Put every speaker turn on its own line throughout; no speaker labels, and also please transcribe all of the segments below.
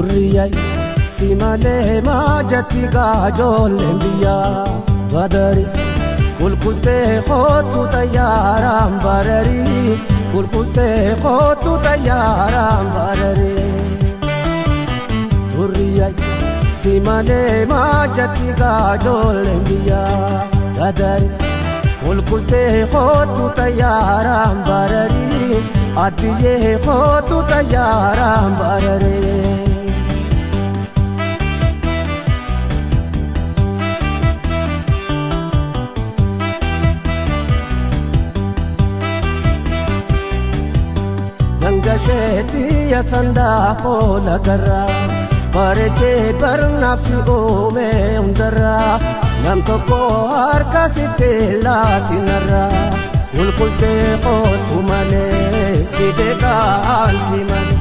Durriyay si malee maajatti gaajoolleen biyyaa badari kulkultee kootu xayyaaraan bararii kulkultee kootu xayyaaraan bararii. Durriyay si malee maajatti gaajoolleen biyyaa badari kulkultee kootu xayyaaraan bararii adiyyee kootu xayyaaraan bararii. Dangasheeti yasandaa foola garraa bareechee barnaaf si uume hundarraa nam tokko harka sitti laatinarraa kulkultee kootu malee didee kaan si malee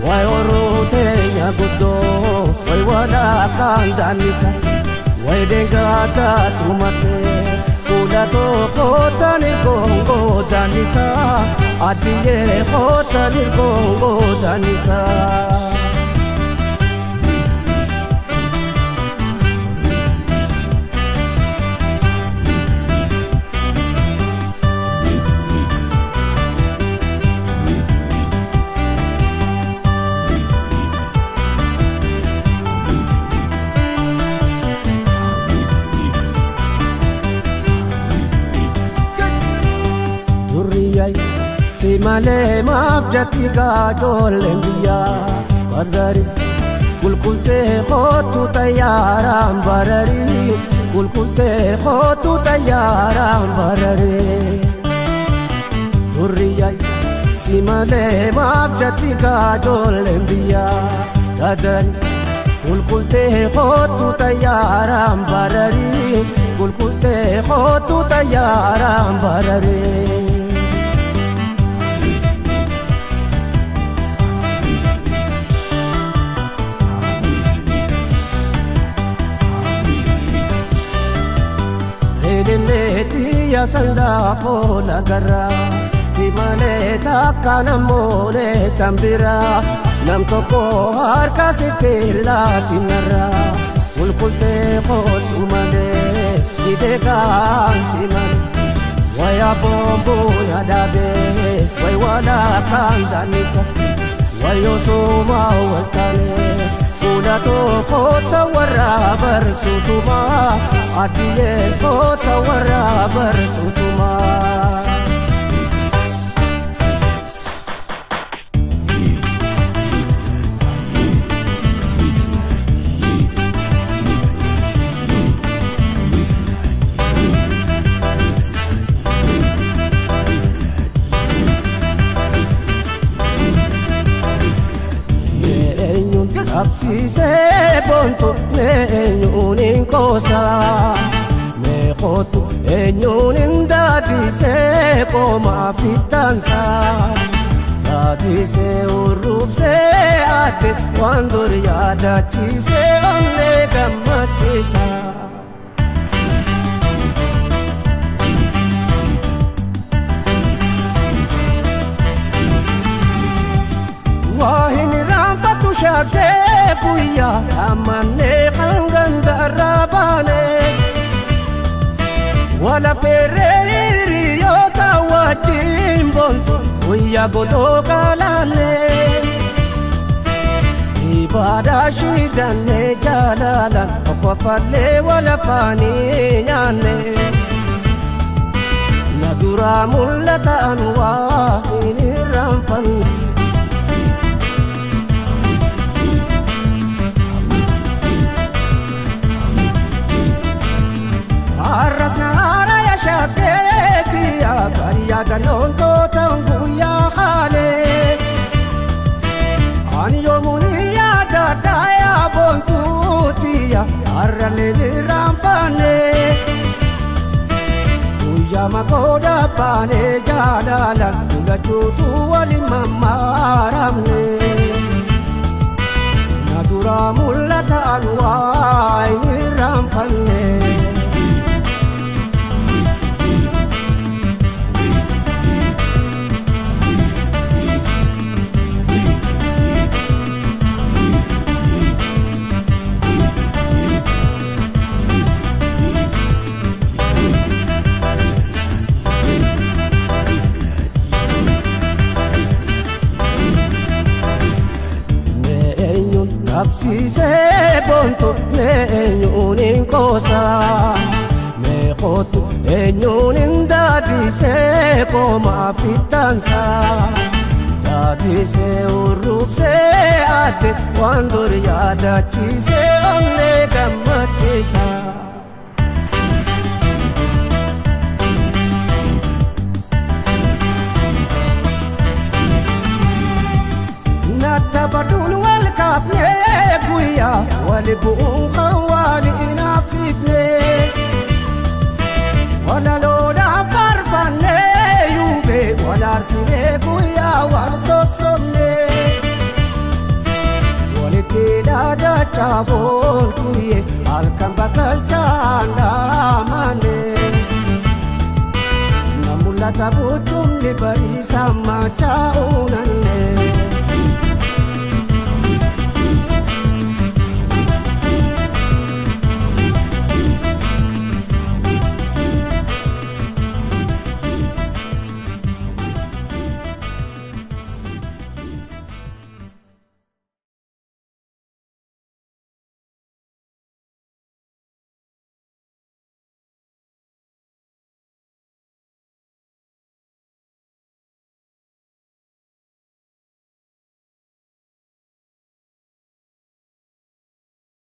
wayi horuu teenya guddoo wayi walakkaan daannisa wayi deengaaddaa tumatee fuula tokko tani goongoo daannisa. Adiye kotani gongo danisa. Durriyay si malee maaf jatti gaajoolleen biyyaa badari kulkultee kootu xayyaaraan bararii kulkultee kootu xayyaaraan bararii. Durriyay si malee maaf jatti gaajoolleen biyyaa badari kulkultee kootu xayyaaraan bararii kulkultee kootu xayyaaraan bararii. Eleleeti yasandaa foola garraa si malee takka namoonni tambiraa nam tokko harka sitti laatinarraa kulkultee kootu malee didee kaan si malee wayaa boombuun adaabee wayi walakkaan daannisa wayoo sumaa waltaanee fuula tokko warra barsuutumaa adiyyee koota warra barsuutumaa. Absiisee boontu eenyuun hin qoosaa meeqootu eenyuun hin daadisee qoomaa fittaansaa daadisee hurrubsee ate waan dur yaadachiisee onnee gammachiisaa. Waahini raanfatu shaakee guyyaa amannee hanganda arraabaane wala feerree hiriyoota wajjin boontu guyyaa godoo qaalaanne ibaadhaa shiidannee jaalalaan okkofallee wala faanii nyaanne na duraa mul'atan waa hin irraanfanne. Arrasnaara yaashakeeti yaadaloon tootan guyyaa haalee ani yoomuun yaadadhaa yaabontuutiya har'alee irraanfanne guyyaa makooda baanee jaalalaan mul'achuutu waliin mammaaramne na duraa mul'atan waa hin irraanfanne. Qabsiisee boontu mee eenyuun hin qoosaa mee kootu eenyuun hin daadisee koomaa fittaansaa daadisee urruubsee adde waan dur yaadachiisee onnee gammachiisaa. Nattabaduun wal kaafnee guyyaa wali bu'uun kan wali inaafsiifnee walaloodhaan faarfannee yuubee wal aarsinee guyyaa wal sossobnee walitti dhaadachaa booltuyyee halkan bakkalchaan dhaamanee na mul'ata buchumni bariisaa machaa uunannee.